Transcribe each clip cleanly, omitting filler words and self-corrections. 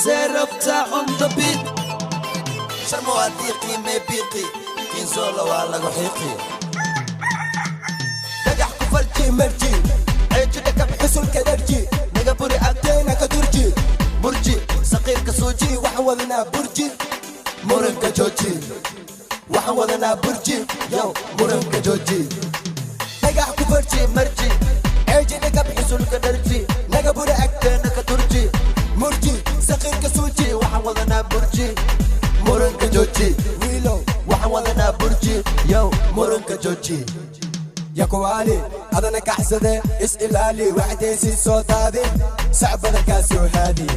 Seerabta on the beat. Sharma waa diiqi mee biiqi, Kinzola waa lagu xiiqi. Dhagax ku farji marji, ceeji dhakab, xusulka dharji, naga buri agteena ka durji, murji saqiirka suuji. Waxaan wadanaa burji, muranka jooji. Waxaan wadanaa burji, yow, muranka jooji. Dhagax ku farji marji, ceeji dhakab, xusulka dharji, naga buri agteena ka durji, murji saqiirka suuji. Waxaan wadanaa burji, muranka jooji. Wiilow, waxaan wadanaa burji, yow, muranka jooji. Yakuwaali adana kaxsade, is ilaali, waxdaysii soo daadi, sacbada kaa soo haadi.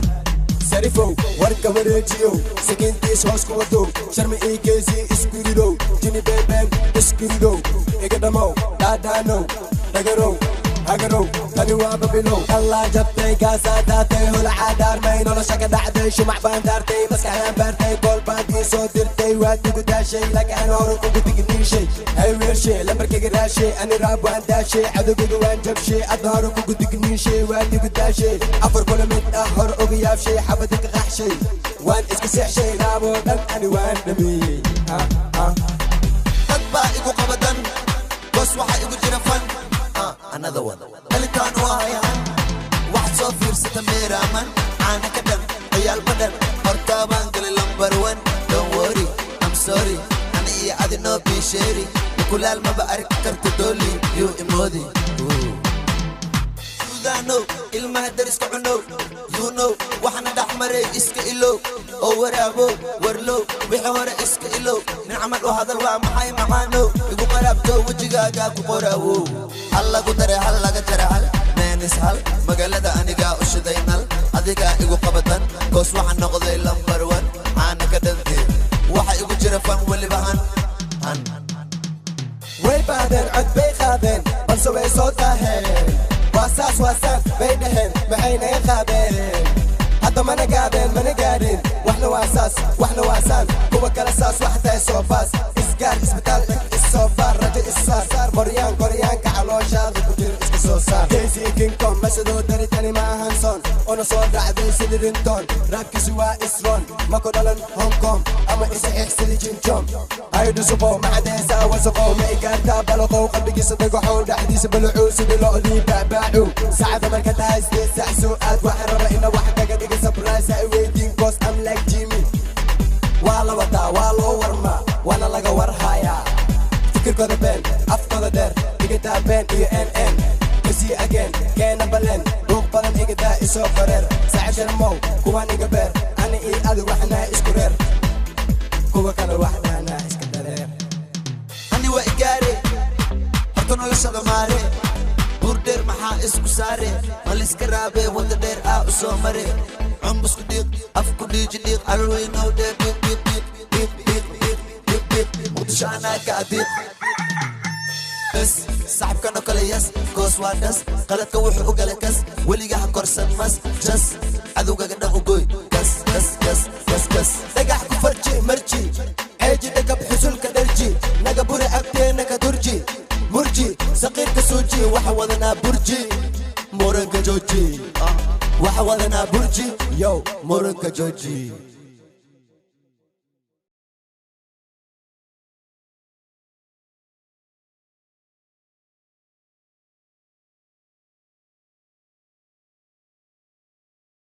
Sarifow warka wareejiyow, sakiintiis hoos ku wadow, sharma ii geesii isku ridow, jini beebeen isku ridow, iga dhammow, dhaadhaanow, dhagarow, hagarow, tani waa babilow. Allaa jabtay, gaasaa daatay, holacaa dhaarmay, nolosha ka dhacday, shumac baan daartay, maskaxdaan baartay, gool baad ii soo dirtay, waad igu daashay, laakiin hore kugu digniishay. Hay weershe, lambarkayga raashay, ani raab waan daashay, cadowgayga waan jabshay, adna hore kugu digniishay, waad igu daashay, afar kula mid ah hore uga yaabshay, xabada ka qaxshay, waan iska seexshay, raaboo dhan ani waan dhameeyey. Dad baa igu qabadan goos, waxaa igu jira fan. Another one, dhalitaan waa hayahan, waxaad soo fiirsata meeraaman, caana ka dhan, ciyaal ma dhan, hortaabaan galay number one. Don't worry, I'm sorry, ani iyo adi noo biisheeri, mukulaal maba arki karta, dooli yuu imoodi. Suudaanow, ilmaha dariska cunow, you know, waxna dhex maray iska ilow, oo waraabow, warlow, wixii hore iska ilow, nin camal u hadal waa maxay macaanow, igu qaraabto wejigaagaa ku qoraawow, hal lagu daray hal laga jaray hal meenis hal, magaalada anigaa u shiday nal, adigaa igu qabatan koos, waxaan noqday number one, caana ka dhantee, waxa igu jira fan, weliba han han. Way baadeen, cod bay qaadeen, balse way soo daaheen. Waa saas, waa saan bay dhaheen, maxay naga qaadeen? Hadda mana gaadeen, mana gaadhin. Waxna waa saas, waxna waa saan, kuwa kale saas, wax tahay soo baas, isgaar, isbitaal dhig, issoo baar, rajo issaar, moryaan koryaanka calooshaada ku jira iska soo saar. Kaysi Kingcom masadoo dari, tani ma ahan son una soo dhacday sidii rinton, raabkiisu waa isron, ma ku dhalan Hong Kong ama isaxiix sidii jinjom. Haydhusuqow, macadeysaa wasaqow, ma igaartaa balaqow, qalbigiisa dhagaxow, dhexdiisa balucuu sidii lo'dii baabaacow. Saacada marka tahay 8 saac soo aad, waxaan raba ina wax kaga dhiga surprise, ay weydiin 'cause I'm like Jimmy. Waa la wadaa, waa loo warmaa, waana laga warhayaa. Fikirkooda been, afkooda dheer, igadaa been iyo n n kasii ageen, keena baleen, buuq badan igadaa, isoo qoreer, saaxiib sharmow, kuwaan iga beer, ani iyo adi waxnaa isku reer, kuwa kale waxdaanaa iska dareer. Ani waa igaare, horta noloshada maare, buur dheer maxaa isku saare, ma liska raabe, wadda dheer aa u soo mare, cumbusku dhiiq, afku dhiiji dhiiq, alweynow dheer, dhiiq dhiiq dhiiq dhiiq dhiiq dhiiq dhiiq dhiiq, Muqdisho anaa ka adiiq bes, saxibkanoo kale yas koos waa dhas, qaladka wuxuu u galay kas, weliga ha korsan mas jas, cadowgaga dhan u goy, kas kas kas kas kas. Dhagax ku farji marji, ceeji dhagab, xusulka dharji, naga buri agteena ka durji, murji saqiirka suuji. Waxa wadanaa burji, muranka jooji. Waxa wadanaa burji, yow, muranka jooji.